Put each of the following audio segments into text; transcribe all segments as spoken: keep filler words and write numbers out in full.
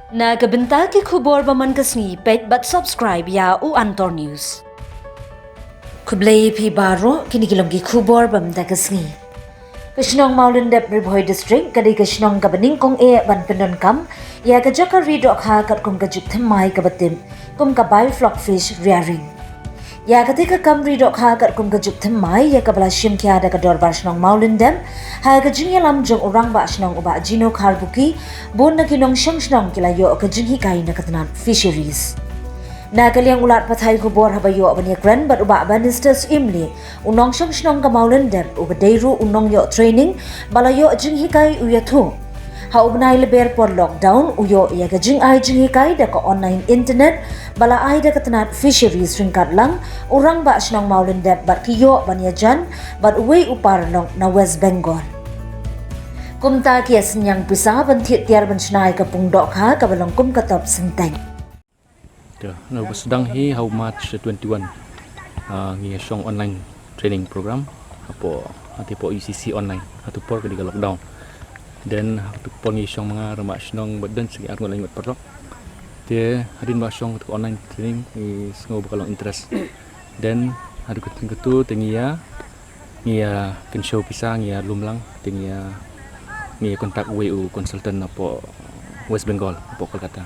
Na ka bynta ki khubor ba man ka sngi, peit bad subscribe ïa u Antor News. Khublei phi baroh, kine ki long ki khubor ba man ka sngi. Ka shnong Mawlyndep, Ri Bhoi District, ka dei ka shnong kaba nyngkong eh ban pyndonkam ïa ka jaka ri dohkha katkum ka juk thymmai kaba tip kum ka biofloc fish rearing. Ïa kata ka kam ri dohkha katkum ka juk thymmai, ïa kaba la shim khia da ka Dorbar Shnong Mawlyndep, ha ka jingïalam jong u Rangbah Shnong u Bah Jino Kharbuki, bun na ki nongshong shnong ki la ïoh ka jinghikai na ka tnat fisheries. Na ka liang u Lat Pathai Khubor haba ïoh ban ïakren bad u Bah Bannister Syiemlieh, u nongshong shnong ka Mawlyndep, uba dei ruh u nongïoh training ba la ïoh jinghikai, u ïathuh, ha u bnai Lber por lockdown, u ïoh ïa ka jingai jinghikai da ka online internet ba la ai da ka tnat fisheries, ryngkat lang u Rangbah Shnong Mawlyndep bad ki ïoh ban ïajan bad uwei u paralok na West Bengal. Kumta ki ïa synñiang pisa ban thied tiar ban shna ïa ka pung dohkha kaba long kum ka top synteng. Te, na ba sdang hi ha u March twenty-one, ah, ngi ïa shong online training program hapoh, hangtei hapoh U C C online, ha tu por ka dei ka lockdown. Then ha tu por ngi shong ma nga, Rangbah Shnong bad don sa ki arngut laingut paralok. Te hadien ba shong ha tu online training, ngi sngew ba ka long interest. Then ha tu ka, ka tu te ngi ïa, ngi ïa kynshew pisa, ngi ïa lum lang, te ngi ïa, ngi ïa contact uwei u consultant napoh West Bengal, napoh Kolkata.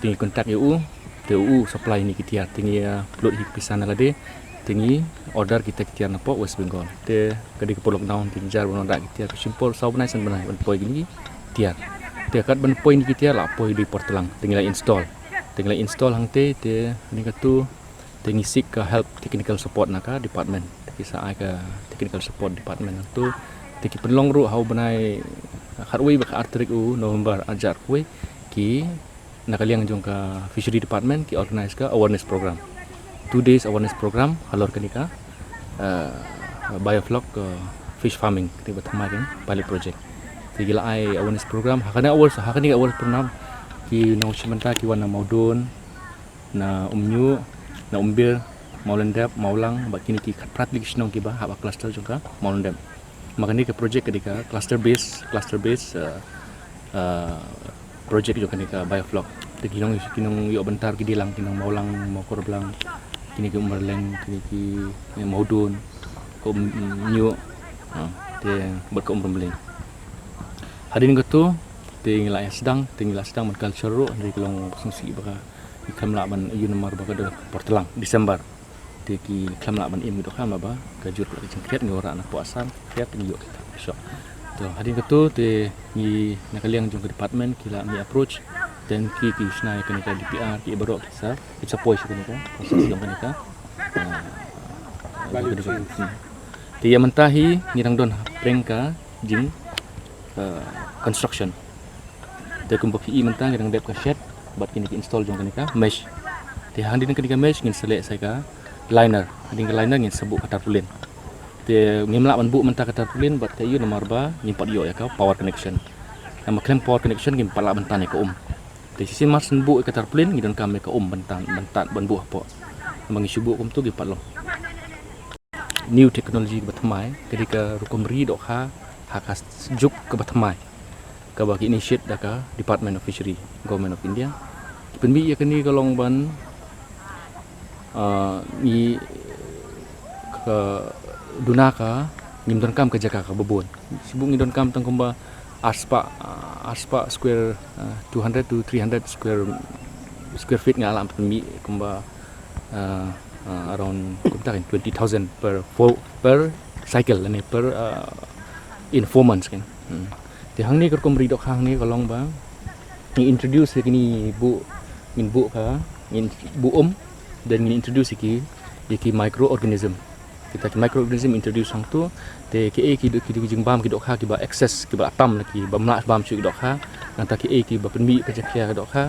Te ngi contact ïa u, te u supply ïa kine ki tiar, te ngi, uh, pynlut hi pisa na lade, te ngi order kita ki tiar napoh West Bengal. Te ka dei ka por lockdown, te ngi jar ban wanrah ki tiar, ka shim por saw bnai san bnai ban poi kine ki tiar. Te katba poi kine ki tiar la poi dei por tlang, te ngi la install. Te ngi la install hangtei, te hadien katu, te ngi seek ka help technical support na ka department. Te ki sa ai ka technical support department hangtu. Te ki pynlong ruh ha u bnai khatwei bad khatar tarik u November arhajar arphew wei, ki na ka liang jong ka Fishery Department ki organize ka awareness program. Two days awareness program halor kane ka, uh, biofloc, uh, fish farming, kane ba thymmai, kan, pilot project. Te ki la ai awareness program, ha kane awareness, ha kane awareness program ki nongshim bynta ki wan na Mawdon, na Umñiuh, na Umbir, Mawlyndep, Mawlang, bad kine ki khatphra tylli ki shnong kiba hap ha cluster jong ka Mawlyndep. Ma kane ka project ka dei ka cluster base, cluster base, uh, uh, project jong kane ka biofloc. Te ki nong, ki nongïoh bynta ki dei lang ki nong Mawlang, Mawkyrwat, kine ki Umrleng, kine ki, eh, Mawdon, ka Umñiuh, ah, te bad ka Umrymling. Hadien katu, te ngi la ïa sdang, te ngi la sdang ban culture ruh, hynrei ka long sngewsih ba ka, ngi khlem lah ban ïa namar ba ka dei por tlang, December. Te ki khlem lah ban im ki dohkha namar ba ka jur ka jingkhriat, ngi wanrah napoh Assam, khriat ngi ïoh kita. So, to, hadien katu te ngi na ka liang jong ka department ki la ngi approach, then ki, ki shna ïa kane ka D P R, ki baroh ki sa, ki sa poi sha kane ka process jong kane ka, ah, value chain. Hmm. Te ïa mynta hi ngi dang don hapdeng ka jing, ah, construction. Te kumba phi i mynta ngi dang dep ka shed bad kine ki install jong kane ka mesh. Te hadien kane ka mesh ngin sa leh sa ka liner. Hadien ka liner ngin sa buh ka tarpaulin. Te ngim lah ban buh mynta ka tarpaulin bad ka ïa namar ba ngim pat ïoh ïa ka power connection. Namar khlem power connection ngim pat lah ban tan ïa ka um. Te shisien mar shen buh ïa ka tarpaulin ngi donkam ïa ka um ban tan, ban tan, ban buh hapoh. Namar ngi shu buh kumtu ngim pat long. New technology kaba thymmai, ka dei ka rukom ri dohkha ha ka juk kaba thymmai, kaba ki initiate da ka Department of Fishery, Government of India. Ki pynmih ïa kane ka long ban, ah, ngi ka duna ka, ngim donkam ka jaka kaba bun. Shu ngi donkam tang kumba arspah, ah, arspah square, ah, two hundred to three hundred square, square feet nga lah pynmih kumba, ah, ah, around, kumta kan, twenty thousand per fo-, per cycle, lane per, ah, in four months kan. Hmm. Te hangne ka rukom ri dohkha hangne ka long ba ngi introduce ïa kine buh, ngin buh ka, ngin buh um, then ngin introduce ïa ki, ïa ki microorganism. Kita ki microorganism introduce hangtu, te kiei ki, ki, ki jingbam ki dohkha kiba excess, kiba la tam na ki, bym lah bam shuh ki dohkha, nangta kiei kiba pynmih ka jingkhia ka dohkha,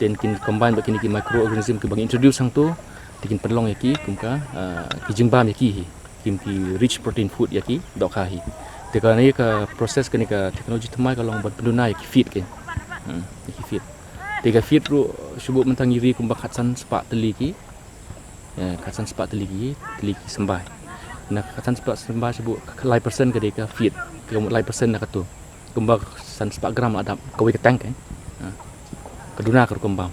then kin combine bad kine ki microorganism kiba ngi introduce hangtu, te kin pynlong ïa ki kum ka, ah, ki jingbam ïa ki hi, kum ki rich protein food ïa ki dohkha hi. Te kane ka process, kane ka technology thymmai ka long ban pynduna ïa ki feed ki. Hmm, ïa ki feed. Te ka feed ruh shu buh mynta ngi ri kumba khatsan spah tylli ki, eh, khatsan spah tylli ki, tylli ki symbai. Na khatsan spah symbai shu buh lai percent ka dei ka feed, ka lai percent na katu. Kumba san spah gram la dap kawei ka tank, eh. Ha. Ka duna ka rukom bam.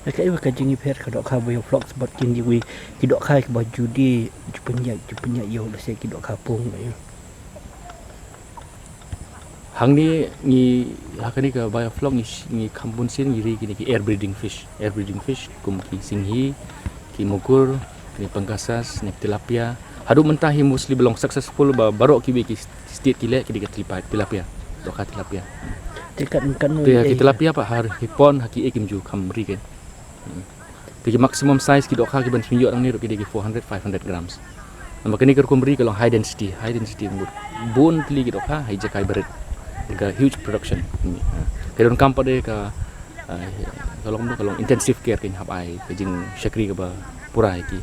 Ka iwa ka jingipher ka dohkha biofloc bad kin diwi ki dohkha ki ba judi ju pynjah ju pynjah ïoh lese ki dohkha pung ïa. Hangne ngi ha kane ka biofloc ngi sh- ngi kham bun sien ngi ri kine ki air breeding fish, air breeding fish kum ki singhi, ki mugur, kine pangasius, ne tilapia. Haduh mynta hi mostly ba long successful ba baroh kiwei ki state ki leh ki dei ka tilapia, tilapia. Dohkha tilapia. Te kat kat Te ha ki tilapia pat ha ki pond ha ki ei kim ju kham ri kein. Hmm. Te ki maximum size ki dohkha ki ban shu ïoh nangne ruh ki dei ki four hundred five hundred grams. Namar kane ka rukom ri ka long high density, high density ngut. Bun tylli ki dohkha ha i jaka i barit. Ka huge production. Hmm. Ka donkam pat de ka, ah, ka long ka long intensive care kein hap ai ka jingshakri kaba pura ïa ki.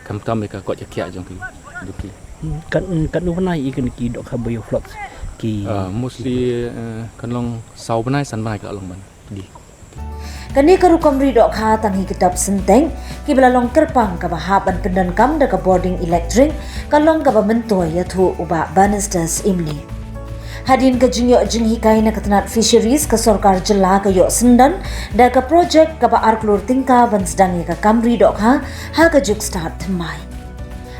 Khamtam ïa ka koit ka khiah jong ki jong ki. Hmm, kat kat u bnai i kane ki dohkha biofloc ki. Ah, mostly, eh, kan long saw bnai san bnai ka long ban di. Kane ka rukom ri dohkha tang hi ka dap synteng kiba la long kyrpang kaba hap ban pyndonkam da ka bording electric ka long kaba myntoi ïathuh u Bah Bannister Syiemlieh. Hadien ka jingïoh jinghikai na ka tnat fisheries ka sorkar jylla ka ïoh syndon da ka projek kaba ar klur tyngka ban sdang ïa ka kam ri dohkha ha ka juk stad thymmai.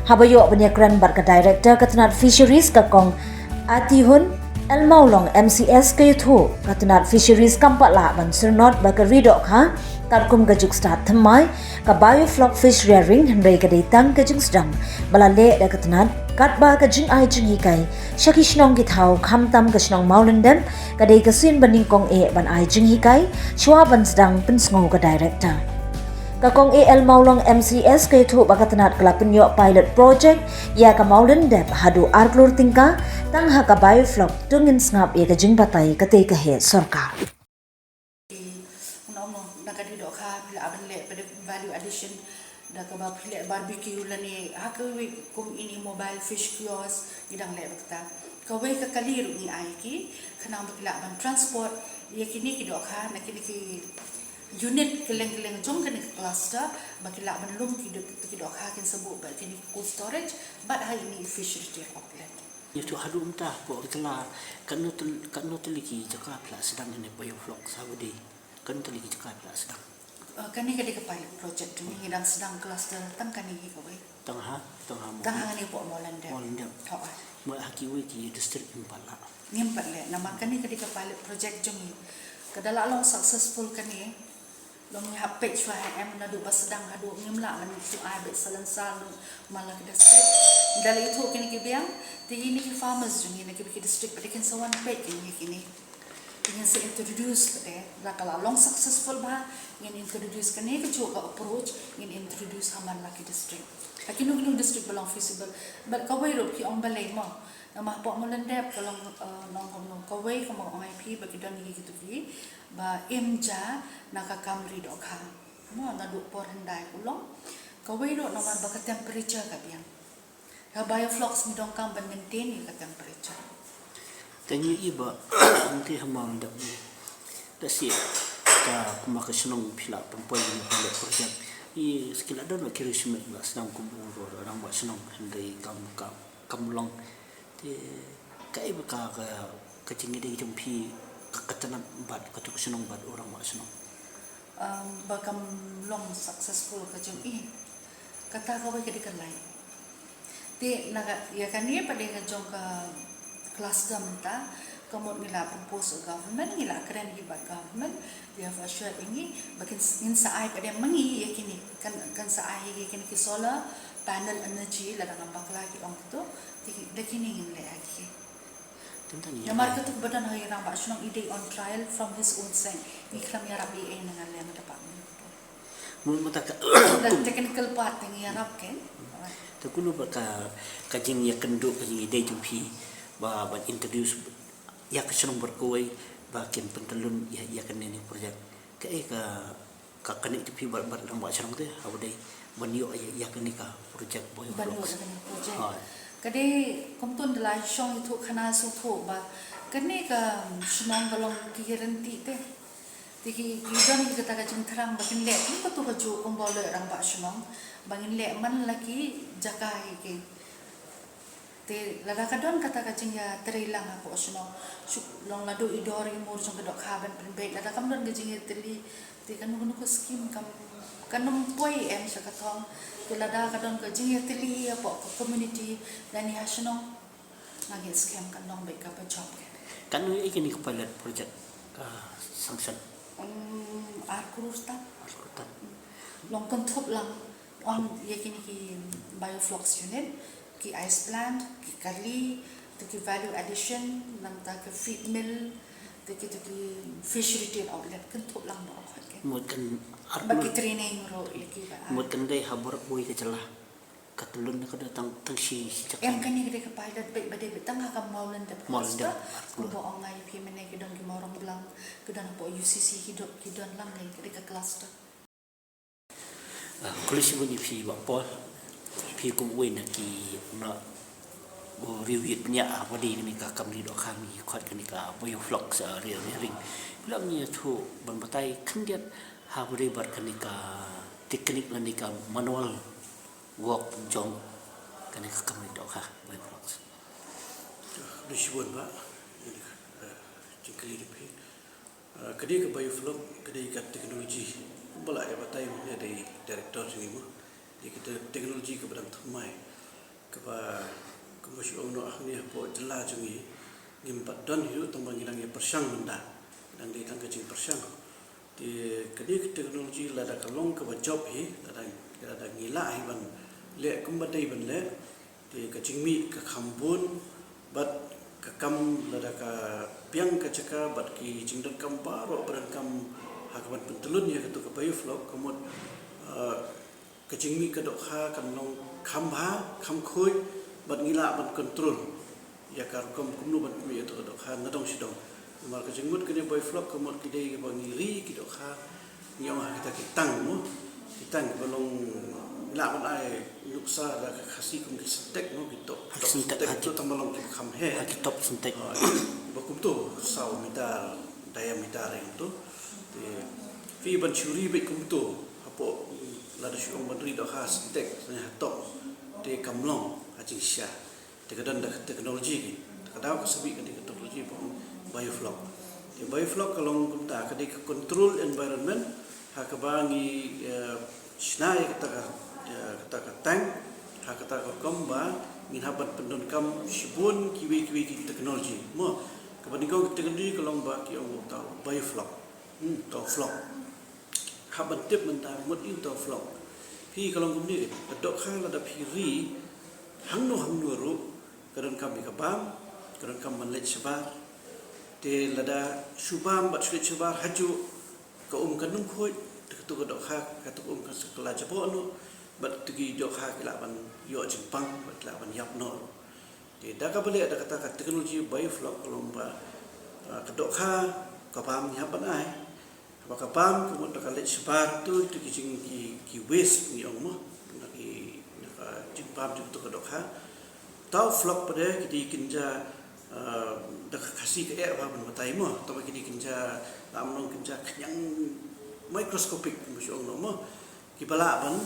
Haba ïoh ban ïakren bad ka director ka tnat fisheries ka kong Atihun L Mawlong M C S ka ïathuh ka tnat fisheries kam pat lah ban syrnod ba ka ri dohkha katkum ka juk stad thymmai ka biofloc fish rearing hynrei ka dei tang ka jingsdang ba la leh da ka tnat katba ka jingai jinghikai sha ki shnong ki thaw khamtam ka shnong Mawlyndep ka dei ka sien ba nyngkong eh ban ai jinghikai shuwa ban sdang, pynsngew ka director. Ka kong A L Mawlong M C S ka ïathuh ba ka tnat ka la pynïoh pilot project ïa ka Mawlyndep haduh ar klur tyngka tang ha ka biofloc to ngin sngap ïa ka jingbatai katei ka heh sorkar. Nong nong na ka dei dohkha phi la ban leh pat value addition da kaba phi leh barbecue lane ha kawei kum ini mobile fish kiosk ngi dang leh ba kata. Kawei ka kali ruh ngi ai ki khnang ba ki lah ban transport ïa kine ki dohkha na kine ki unit kylleng kylleng jong kane ka cluster ba ki lah ban lum ki do- ki dohkha kin sa buh bad kine ki cold storage bad ha ini i fish retail outlet. Ïa tu haduh mynta hapoh ka jylla katno tyl- katno tylli ki jaka phi la sdang ïa kane biofloc sa ba dei katno tylli ki jaka phi la sdang. Uh, kane ka dei ka pilot project tu ngi dang sdang cluster tang kane hi kawei. Tang ha tang ha Tang ha ngi hapoh Mawlyndep. Mawlyndep. Hooid. Mo ha kiwei ki district ngim pat lah. Ngim pat leh namar kane ka dei ka pilot project jong ngi. Ka da la long successful kane. Long ngi hap peit shuwa ha em naduh ba sdang haduh ngim lah ban shu ai beit salonsar man la ka district. Da la ïathuh kine ki biang te kine ki farmers jong ngi na kiwei ki district pat de kin sa wan peit kine kine. Te ngin sa introduce pat de la ka la long successful ba ngin introduce kane ka juh ka approach ngin introduce ha man la ki district. Ha kino kino district ba long feasible. Bad kawei ruh ki ong balei mo. Namar hapoh Mawlyndep ka long, eh, nong kumno kawei ka mo ong ai phi ba ki don ïa kitu ki ba im ja na ka kam ri dohkha. Mo naduh por hyndai ku long kawei ruh namar ba ka temperature ka biang. Ka biofloc ngi donkam ban maintain ïa ka temperature. Te ngi i ba ngi ha Mawlyndep ngi da si ka kuma ka shnong phi la pynpoi ïa ka project. I ski la don ki ri shimet la sdang kum u rangbah shnong hynrei kam kam kam long. Te kaei ba ka ka ka jingïadei jong phi ka ka tnat bad katu ka shnong bad u rangbah shnong. Um, ba kam long successful ka jong i. Kata kawei ka dei ka lai. Te na ka ïa kane pat de ka jong ka cluster mynta ka mut ngi la propose u government ngi la kren hi bad government. They have assured ïa ngi ba kin s- ngin sa ai pat de ma ngi ïa kine kan kan sa ai ïa kine ki solar panel energy lada ngam bakla ki ong kito. Te ki- da kine ngin leh ha ki. Tang tang ïa Namar katu ba don ha i rangbah shnong i dei on trial from his own side. Ngi khlem ïarap ei ei na nga lem da pa ngi. Mo mo ta ka Da technical part te ngi ïarap ke. Ta kunu ba ka ka jingïakynduh ka jingïadei jong phi ba ban introduce ïa ka shnong bad kawei ba kin pyntyllun ïa ïa kane ni project. Kaei ka ka kane jong phi bad bad rangbah shnong te ha ba dei ban ïoh ïa ïa kane ka project ba Ban ïoh ïa kane project. Hooid. Ka dei kumtun da la shong ïathuh khana shu thuh ba kane ka shnong ka long ki guarantee te. Te ki ki don hi kata ka jingthrang ba kin leh kum katu ka juh kumba u leh rangbah shnong ba ngin leh man la ki jaka hi ki. Te lada ka don kata ka jingïatreilang hapoh shnong, shu long lada i dor i mur jong ka dohkha ban pynbeit, lada kam don ka jingïatreilang, te kano kano ka skim kam, kan ym poi em sha ka thong. Te lada ka don ka jingïatreilang hapoh ka community lane ha shnong, nga ngeit skhem kan long beit kaba jop. Kano ïa kine ki pilot project ka sanction? Um, ar klur tam. Ar klur tam. Long kynthup lang. Ong ïa kine ki biofloc unit, ki ice plant, ki kali, to ki value addition, nangta ki feed mill, to ki, to ki fish retail outlet, kynthup lang ba ong. Mut kan ar klur. Ba ki training ruh ïa ki ba. Mut kan dei ha baroh kawei ka jylla. Ka tylli na ka dei tang, tang shi, shi jaka. Em kane ka dei ka pilot beit ba dei beit tang ha ka Mawlyndep. Mawlyndep. Kumba ong nga ïa phi mynne ki don ki Mawrong Blang, ki don hapoh U C C ki don, ki don lang ka dei ka cluster. Ah, khublei shibun ïa phi Bah Paul. Phi kum uwei na ki, na u riew ïit bniah haba dei kane ka kam ri dohkha, ngi khot kane ka biofloc, ah, re-, rearing. Phi lah ban ïathuh ban batai khyndiat haba dei bad kane ka teknik lane ka manual work jong kane ka kam ri dohkha biofloc. Khublei shibun Bah, eh, jingkylli na phi. Ah, ka dei ka biofloc, ka dei ka technology. Kumba la ïa batai mynne da i director jong ngi mo. Dei ka te-, technology kaba dang thymmai. Kaba, kumba shu ong noh hangne hapoh jylla jong ngi, ngim pat don hi ruh tang ba ngi dang ïa pyrshang mynta. Dang dei tang ka jingpyrshang. Te ka dei ka technology lada ka long kaba jop hi, lada, lada ngi lah hi ban leh kumba dei ban leh. Te ka jingmih ka kham bun, bad ka kam lada ka biang ka jaka, bad ki jingdonkam baroh ba donkam ha kaban pyntyllun ïa kato ka biofloc, ka mut, ah, ka jingmih ka dohkha kan long kham bha, kham khuid, bad ngi lah ban control ïa ka rukom kumno ban pynmih ïa kato ka dohkha nadong shadong. Namar ka jingmut kane biofloc ka mut ki dei kaba ngi ri ki dohkha, ngi ong ha kita ki tank mo. Ki tank ba long, ngi lah ban ai nuksa da ka Khasi kum ki Sintex mo, ki top, top Sintex, Sintex ha ki, to tang ba long kiba kham heh. Ha ki top Sintex. Ah, ba kumto saw meter diameter ïa kumto. Te phi ban shu ri beit kumto hapoh, lada shu ong ban ri dohkha Sintex ne ha top, te kam long ha jingshisha. Te ka don da ka technology ki. Te ka daw ka sa mih ka dei ka technology ba ong biofloc. Te biofloc ka long kumta, ka dei ka control environment ha kaba ngi, eh, shna ïa kata ka, eh, kata ka tank ha kata ka rukom ba ngin hap ban pyndonkam shibun kiwei kiwei ki technology. Mo, kaba nyngkong ka technology ka long ba ki ong uta u biofloc. Hmm, uta u floc. Hap ban tip mynta mut ïa uta u floc. Phi, ka long kumne, ka dohkha lada phi ri hangno hangno ruh, ka donkam ïa ka bam, ka donkam ban leit shabar. Te lada shu bam bad shu leit shabar hajuh, ka um kan ym khuid, te kato ka dohkha, kato ka um kan sa kylla jaboh noh, bad kato ki dohkha ki lah ban ïoh jingpang, bad ki lah ban ïap noh. Te da kaba leh da kata ka technology biofloc ka long ba, ah, ka dohkha ka bam ngi hap ban ai. Haba ka bam ka mut da ka leit shabar to, to ki jing ki, ki waste ngi ong mo. Na ki, na ka jingbam jong to ka dohkha. Uta u floc pat de ki dei kynja, ah, da ka Khasi ka eh ba ban batai mo. Tangba ki dei kynja, lam long kynja khñiang microscopic mo shu ong mo. Kiba lah ban,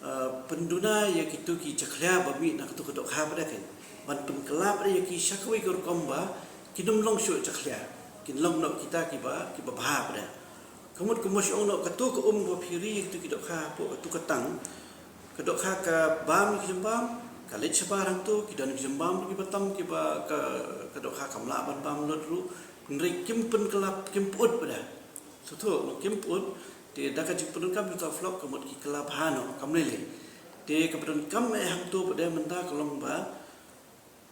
eh, pynduna ïa kito ki jakhlia ba mih na kato ka dohkha pat de kin. Ban pynkylla pat de ïa ki sha kawei ka rukom ba kin ym long shuh jakhlia. Kin long noh kita kiba, kiba bha pat de. Ka mut kumba shu ong noh kato ka um ba phi ri ïa kito ki dohkha hapoh kato ka tank. Ka dohkha ka bam ïa ki jingbam, ka leit shabar hangto, ki don ki jingbam kiba tam kiba ka, ka dohkha kam lah ban bam lut ruh. Hynrei kim pynkylla, kim pyut pat de. Shuh shuh, kim pyut, te da ka jingpyndonkam ïa uta u floc ka mut ki kylla bha noh, kam lei lei. Te kaba donkam eh hangto pat de mynta ka long ba,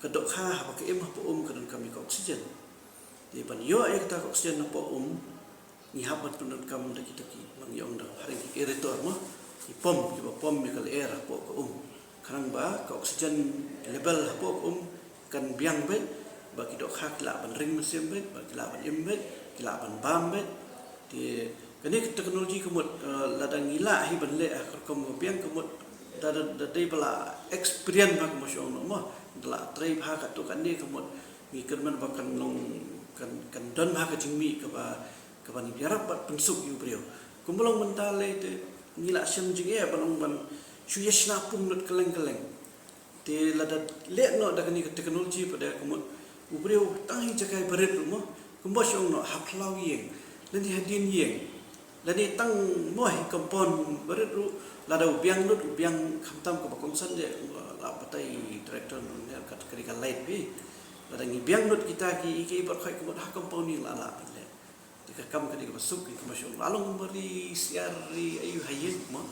ka dohkha haba ka im hapoh um ka donkam ïa ka oxygen. Te ban ïoh ïa kata ka oxygen hapoh um, ngi hap ban pyndonkam da kita ki, ba ngi ong da phareng ki aerator mo, ki pom, kiba pom ïa ka lyer hapoh ka um. Khnang ba ka oxygen level hapoh ka um kan biang beit, ba ki dohkha ki lah ban ring mynsiem beit, ba ki lah ban im beit, ki lah ban bam beit. Te kane ka technology ka mut, eh, lada ngi lah hi ban leh ha ka rukom ka biang ka mut da, da, da dei ba la experience bha kumba shu ong noh mo, da la trei bha kato kane ka mut ngi kyrmen ba kan long, kan, kan don bha ka jingmih kaba, kaban ïarap bad pynsuk ïa u briew. Kumba long mynta lei te ngi la shem jingeh ban long ban shu ïa shna pung lut kylleng kylleng. Te lada leh noh da kane ka technology pat de ka mut u briew tang hi jaka ba rit ruh mo, kumba shong noh ha khlaw ïing lane hadien ïing lane tang mo hi compound ba rit ruh, lada u biang lut u biang khamtam kaba kongsan de, la batai director ne kat kane ka light bi. Lada ngi biang lut kita ki ki bar khoi ka mut ha compound ïing la la pat leh. Te ka kam kane kaba suk ki kumba shong la long ba ri siar ri ayu ha ïing mo.